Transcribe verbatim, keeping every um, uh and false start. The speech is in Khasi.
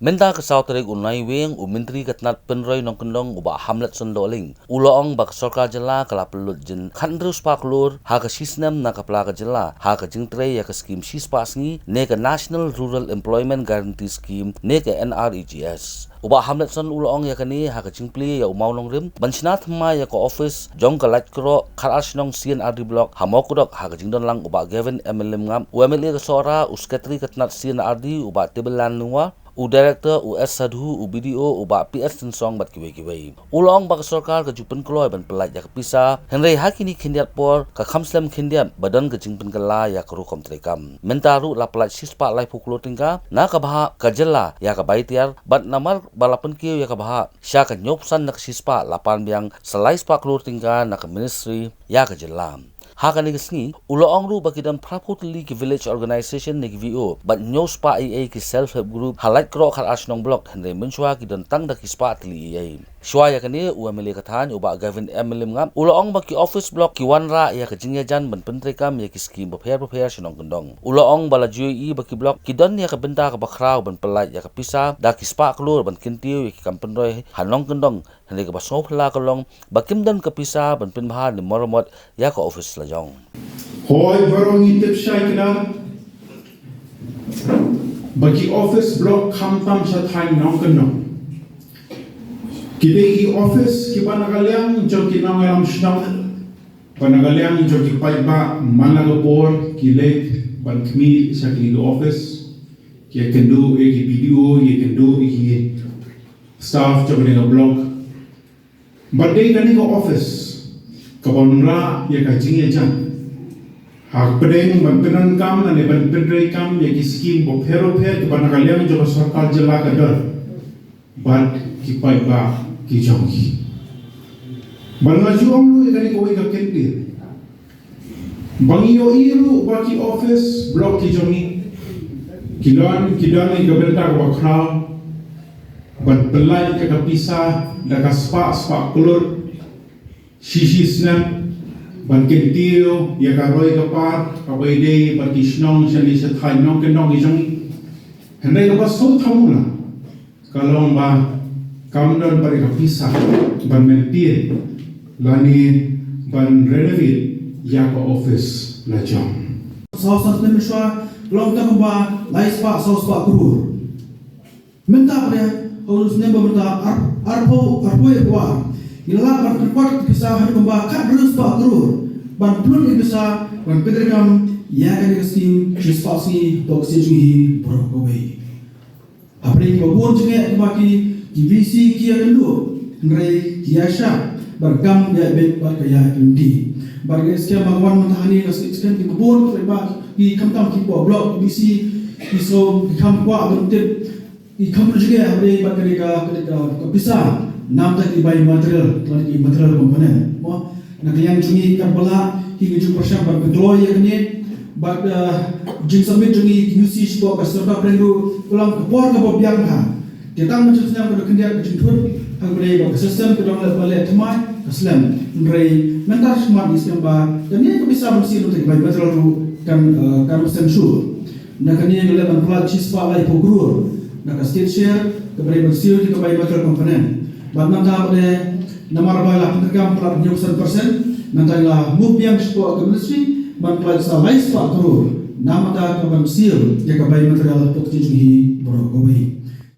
Mynta ka saw tarik u Naiwieng, u Myntri ka tnat pynroi nongkyndong u Bah Hamletson Dohling u la ong ba ka sorkar jylla ka la pynlut jin khathynriew spah klur ha ka shisnem na ka pla ka jylla ha ka jingtrei ïa ka skim shispah sngi ne ka National Rural Employment Guarantee Scheme ne ka N R E G S. U Bah Hamletson u la ong ïa kane ha ka jingplie ïa u mawnongrim ban shna thymmai ïa ka office jong ka Laitkroh Khatar Shnong C and R D Block ha Mawkdok ha ka jingdon lang u Bah Gavin M Lymngap, u M L A ka Sohra, u Secretary ka tnat C and R D u Bah Tibelan Lyngwa, u Director u S Sadhu, u B D O u Bah P S Tynsong bad kiwei kiwei. U la ong ba ka sorkar ka ju pynkloi ban pyllait ïa ka pisa, hynrei ha kine khyndiat por ka kham slem khyndiat ba don ka jingpynkylla ïa ka rukom treikam. Mynta ruh la pyllait shispah laiphew klur tyngka na ka bhah ka jylla ïa ka bai tiar, bad namar ba la pynkiew ïa ka bhah sha ka hynñiewphew san na ka shispah, la pan biang sa laispah klur tyngka na ka ministry ïa ka jylla. Ha kane ka sngi u la ong ruh ba ki don phraphew tylli ki village organisation ne ki V O bad hynñiewspah eiei ki self help group ha Laitkroh Khatar Shnong Block, hynrei mynshuwa ki don tang da ki spah tylli eiei. Shuwa ïa kane u M L A ka thaiñ u Bah Gavin M Lymngap u la ong ba ki office block ki wanrah ïa ka jingïajan ban pyntreikam ïa ki skim bapher bapher sha nongkyndong. U la ong ba la ju ïohi ba ki block ki don ïa ka bynta kaba khraw ban pyllait ïa ka pisa da ki spah klur ban kyntiew ïa ki kam pynroi ha nongkyndong, hynrei kaba sngewphylla ka long ba kim don ka pisa ban pynbha ne maramot ïa ka office lajong. Hooid, baroh ngi tip shai kdar ba ki office block khamtam sha thaiñ nongkyndong. Ki dei ki office kiba na ka liang jong ki nongïalam shnong, ba na ka liang jong ki paidbah, man la ka por ki leit ban khmih sha kine ki office, ki ïakynduh ïa ki B D O, ïakynduh ïa ki staff jong kane ka block. Bad dei kane ka office kaban wanrah ïa ka jingïajan ha ka pdeng ban pyndonkam lane ban pyntreikam ïa ki skim bapher bapher kiba na ka liang jong ka sorkar jylla ka don bad ki paidbah ki jong ngi. Bad nga ju ong ruh ïa kane kawei ka kyntien ba ngi ïohi ruh ba ki office block ki jong ngi ki don, ki don ïa ka bynta kaba khraw ban pyllait ïa ka pisa da ka spah spah klur shi shi snem ban kyntiew ïa ka roi ka par kaba ïadei bad ki shnong shane sha thaiñ nongkyndong ki jong ngi. Hynrei kaba sngewthuh mula ka long ba kam don pat ka pisa ban maintain lane ban renovate ïa ka office lajong. Saw san snem mynshuwa long tang ba lai spah saw spah klur. Mynta pat ha u snem ba mynta ar, arphew, arphew ïa ka war ngi la lah ban kynthoh ka pisa haduh kumba khathynriew spah klur ban pynlut ïa ka pisa ban pyntreikam ïa kane ka skim shispah sngi hapoh ka state jong ngi baroh kawei. Hapdeng kiba bun jingeh kiba ki, ki V C ki ïakynduh hynrei ki ïaishah bad kam ïaibeit bad ka ïaid lynti. Bad ka skim ba ka wan mynta hangne ka skim kiba bun kiba ki khamtam kiba block V C ki shu ki kham kwah ban tip ki kham jingeh hapdeng bad kane ka, kane ka, ka pisa namta ki bai material, kane ki material component. Mo, na ka liang jong ngi katba lah hi ka jingpyrshang ban pynkloi ïa kane bad, eh, jingsubmit jong ngi ki U C shapoh ka sorkar pdeng ruh ka long ka por kaba biang ha. Te tang mynta snem ka dei khyndiat ka jingthut ha kaba dei ba ka system ka dang leh ba leh thymmai ka slem. Hynrei mynta shakhmat ngi sngewbha kane ka pisa ban siew na ka bai material ruh kan, eh, kan siew shuh. Na kane ka leh ban pynlait shispah laiphew klur na ka state share kaba dei ban siew ïa ka bai material component. Bad mynta pat de namar ba la pyntreikam pynlait hynñiewphew san percent, mynta la move biang shapoh ka ministry ban pynlait sa laispah klur na mynta ka ban siew ïa ka bai material hapoh ka state jong ngi baroh kawei.